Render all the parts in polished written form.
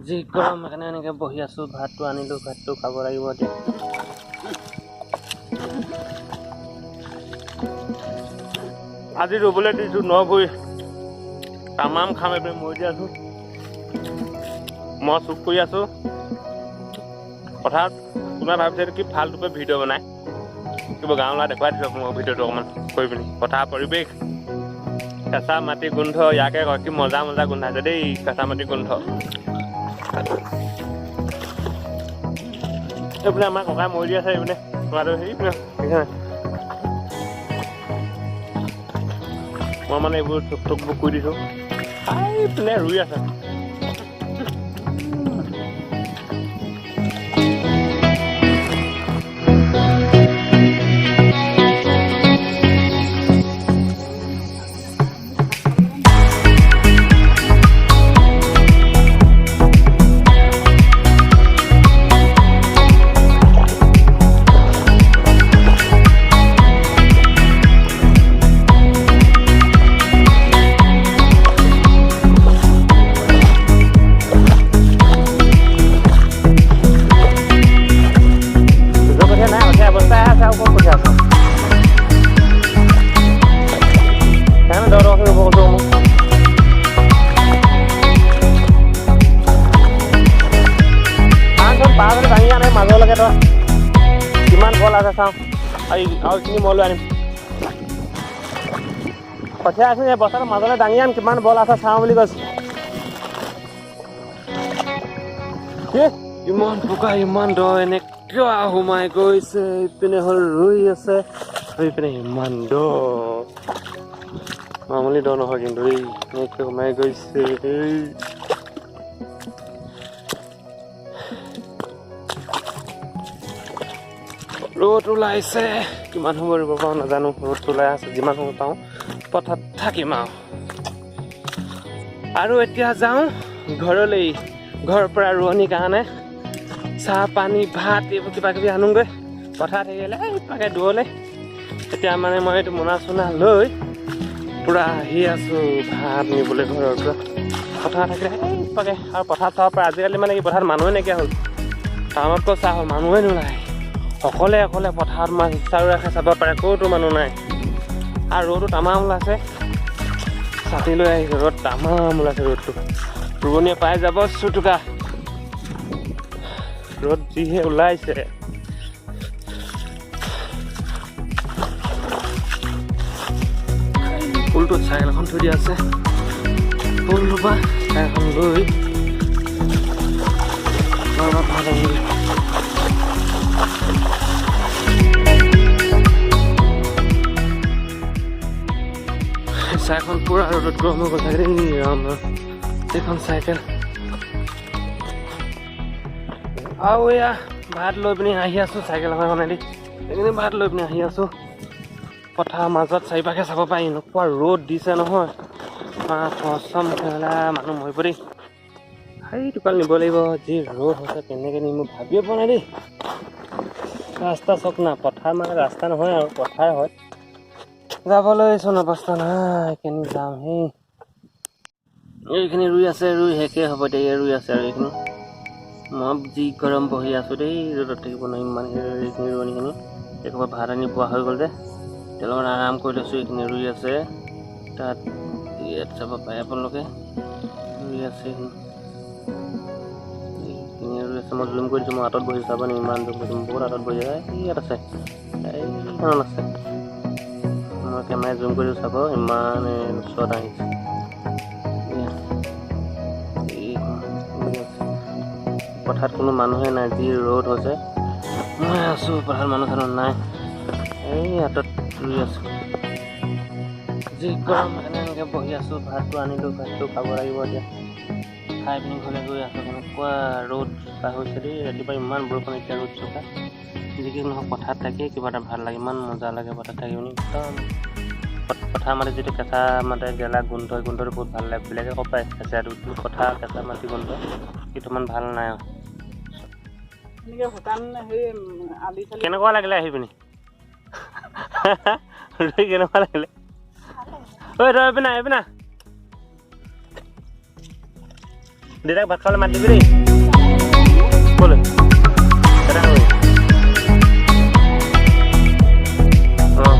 যি গৰম, সেইকাৰণে এনেকৈ বহি আছোঁ। ভাতটো আনিলোঁ, ভাতটো খাব লাগিব এতিয়া। আজি ৰুবলৈ দিছোঁ ন ভৰি, তামাম খাম। এইপিনে মৰি দি আছোঁ, মই চুপ কৰি আছোঁ পথাৰত। কোনোবাই ভাবিছে এইটো কি ফাল্টুকৈ ভিডিঅ' বনাই, কিবা গাঁও ল'ৰা দেখুৱাই দিছোঁ আপোনালোকক ভিডিঅ'টো অকণমান কৰি পিনি। পথাৰ পৰিৱেশ, কেঁচা মাটি গোন্ধ, ইয়াকে কয়। কি মজা মজা গোন্ধাইছে দেই কেঁচা মাটি গোন্ধ। এইপিনে আমাৰ ককাই মৰি দি আছে। এইপিনে ককাটো সেইপিনে দেখিছে নাই? মই মানে এইবোৰ থোক থোকবোৰ কৰি দিছোঁ। এইপিনে ৰুই আছে। নিজৰ কঠীয়া নাই, কঠীয়া অৱস্থাই আছে আৰু ক'ত কঠীয়া আছে? সেইকাৰণে দ দকৈ ৰুব কৈছোঁ মোক। আনচোন, পাৰ যদি ভাঙি আনে মাজলৈকে। তই কিমান বল আছে চাওঁ। আৰু আৰু এইখিনি মই লৈ আনিম। কঠীয়া আছে, এই বস্তাটো মাজলৈ দাঙি আন, কিমান বল আছে চাওঁ বুলি কৈছোঁ। কি ইমান বোকা, ইমান দ, এনেকুৱা সোমাই গৈছে। ইপিনে হ'ল ৰুই আছে, ইপিনে ইমান দ, মামুলি দ নহয় কিন্তু এই এনেকৈ সোমাই গৈছে। এই ৰ'দ ওলাইছে। কিমান সময় ৰুব পাৰোঁ নাজানো। ৰ'দ ওলাই আছে, যিমান সময় পাওঁ পথাৰত থাকিম আৰু। আৰু এতিয়া যাওঁ ঘৰলৈ। ঘৰৰ পৰা ৰোৱনীৰ কাৰণে চাহ পানী ভাত এইবোৰ কিবা কিবি আনোগৈ। পথাৰ থাকিলে এই পাকে দূৰলৈ। এতিয়া মানে মই এইটো মোনা চোনা লৈ পূৰা আহি আছোঁ ভাত নিবলৈ ঘৰৰ পৰা। পথাৰ থাকিলে এই পাকে আৰু পথাৰত চাব পাৰে। আজিকালি মানে কি, পথাৰত মানুহে নাইকিয়া হ'ল। টাউনতকৈ চাহ হ'ল, মানুহে নোলায়। অকলে অকলে পথাৰত মাছ চাৰিওকাষে চাব পাৰে, ক'তো মানুহ নাই। আৰু ৰ'দো তামাম ওলাইছে, ছাতি লৈ আহিছোঁ। ৰ'দ তামাম ওলাইছে, ৰ'দটো ৰোৱনীয়ে পাই যাব চুটুকা। ৰ'দ যিহে ওলাইছে। পুলটোত চাইকেল এখন থৈ দিয়া আছে। পুলটোৰ পৰা চাইকেলখন লৈ ঘৰৰ ভাত আনিমগৈ। চাইকেলখন পূৰা ৰ'দত গৰম হৈ গ'ল চাগে দেই। ৰাম ৰাম, এইখন চাইকেল। আৰু এয়া ভাত লৈ পিনি আহি আছোঁ চাইকেল এখনেদি। এইখিনি ভাত লৈ পিনি আহি আছোঁ। পথাৰৰ মাজত চাৰিপাশে চাব পাৰি, এনেকুৱা ৰ'দ দিছে নহয়। কচম কেলা, মানুহ মৰিব দেই। সেই দোকান নিব লাগিব। যি ৰ'দ হৈছে, কেনেকৈ নিম মই ভাবিয়ে পোৱা নাই দেই। ৰাস্তা চাওক না, পথাৰ মানে ৰাস্তা নহয় আৰু পথাৰ হয়। যাবলৈ চোন অৱস্থা নাই, কেনি যাম? সেই এইখিনি ৰুই আছে, ৰুই শেষেই হ'ব এতিয়া। ৰুই আছে আৰু এইখিনি। মই যি গৰম বহি আছোঁ দেই, ৰ'দত থাকিব নোৱাৰিম। ইমান এইখিনি ৰোৱনীখিনি একেবাৰে ভাত আনি পোৱা হৈ গ'ল যে, তেওঁলোকৰ আৰাম কৰি লৈছোঁ। এইখিনি ৰুই আছে তাত, ইয়াত চাব পাৰে আপোনালোকে, ৰুই আছে এইখিনি। এইখিনি ৰুই আছে। মই জুম কৰি দিছোঁ, মই আঁতৰত বহি চাব নি, ইমান জুম কৰিছোঁ। বহুত আঁতৰত বহি আছে। ইয়াত আছে, এইখনত আছে। মই কেমেৰা জুম কৰি চাব, ইমান ওচৰত আহিছে। পথাৰত কোনো মানুহে নাই, যি ৰ'দ হৈছে। মই আছোঁ পথাৰত, মানুহ চানুহ নাই। এই হাতত ৰুই আছোঁ। যি গৰম, সেইকাৰণে এনেকৈ বহি আছোঁ। ভাতটো আনিলোঁ, ভাতটো খাব লাগিব এতিয়া। খাই পিনি ঘৰলৈ গৈ আছোঁ। কেনেকুৱা ৰ'দ চোকা হৈছে দেই। ৰাতিপুৱা ইমান বৰষুণ, এতিয়া ৰ'দ চোকা। যি কি নহওক, পথাৰত থাকিয়ে কিবা এটা ভাল লাগে। ইমান মজা লাগে পথাৰত থাকি পিনি একদম। পথাৰ মাটিত যিটো কেঁচা মাটিৰ গেলা গোন্ধ, গোন্ধটো বহুত ভাল লাগে। বেলেগে ক'ব পাৰে কেঁচাটো, কিন্তু পথাৰ কেঁচা মাটি গোন্ধ কিছুমান ভাল নাই আৰু। এনেকে শুকান সেই আলি চালি। কেনেকুৱা লাগিলে আহি পিনি? ৰুই কেনেকুৱা লাগিলে? ঐ তই এইপিনে, এইপিনে। দেউতাক ভাত খাবলৈ মাতি দিবি দেই। ক'লৈ? এটা খাবি? অঁ।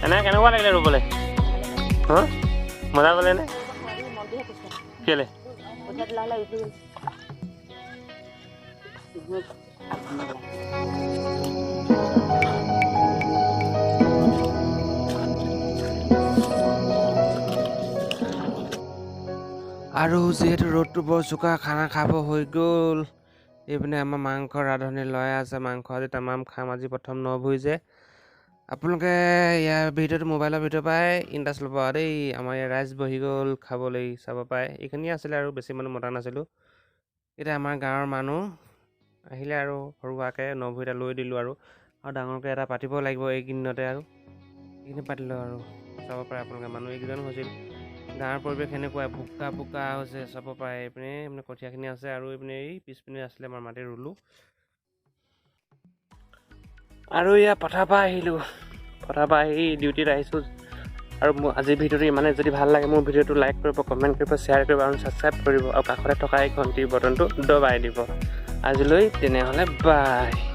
এনে কেনেকুৱা লাগিলে ৰুবলৈ? হা, মজা পালে নে? কেলে? আৰু যিহেতু ৰ'দটো বৰ চোকা, খানা খাব হৈ গ'ল। এইপিনে আমাৰ মাংস ৰান্ধনি লৰাই আছে। মাংস আজি তামাম খাম। আজি প্ৰথম নভুই যে আপোনালোকে ইয়াৰ ভিডিঅ'টো মোবাইলৰ ভিডিঅ' পৰাই ইণ্টাৰেষ্ট ল'ব আৰু দেই। আমাৰ ইয়াত ৰাইজ বহি গ'ল খাবলৈ, চাব পাৰে। এইখিনিয়ে আছিলে আৰু বেছি মানুহ মতা নাছিলোঁ। এতিয়া আমাৰ গাঁৱৰ মানুহ আহিলে আৰু সৰু সুৰাকৈ নভুই এটা লৈ দিলোঁ আৰু ডাঙৰকৈ এটা পাতিব লাগিব এইকেইদিনতে। আৰু এইখিনি পাতিলোঁ আৰু চাব পাৰে আপোনালোকে, মানুহ এইকেইজন হৈছিল। গাঁৱৰ পৰিৱেশ সেনেকুৱাই, বোকা বোকা হৈছে, চাব পাৰে। এইপিনে মানে কঠীয়াখিনি আছে আৰু এইপিনে এই পিছপিনে আছিলে আমাৰ মাটি ৰুলোঁ। আৰু ইয়াৰ পথাৰৰ পৰা আহিলোঁ, পথাৰৰ পৰা আহি ডিউটিত আহিছোঁ। আৰু মোৰ আজিৰ ভিডিঅ'টো ইমানে। যদি ভাল লাগে মোৰ ভিডিঅ'টো, লাইক কৰিব, কমেণ্ট কৰিব, শ্বেয়াৰ কৰিব আৰু ছাবস্ক্ৰাইব কৰিব আৰু কাষতে থকা এই ঘণ্টিৰ বটনটো দবাই দিব। আজিলৈ তেনেহ'লে বাই।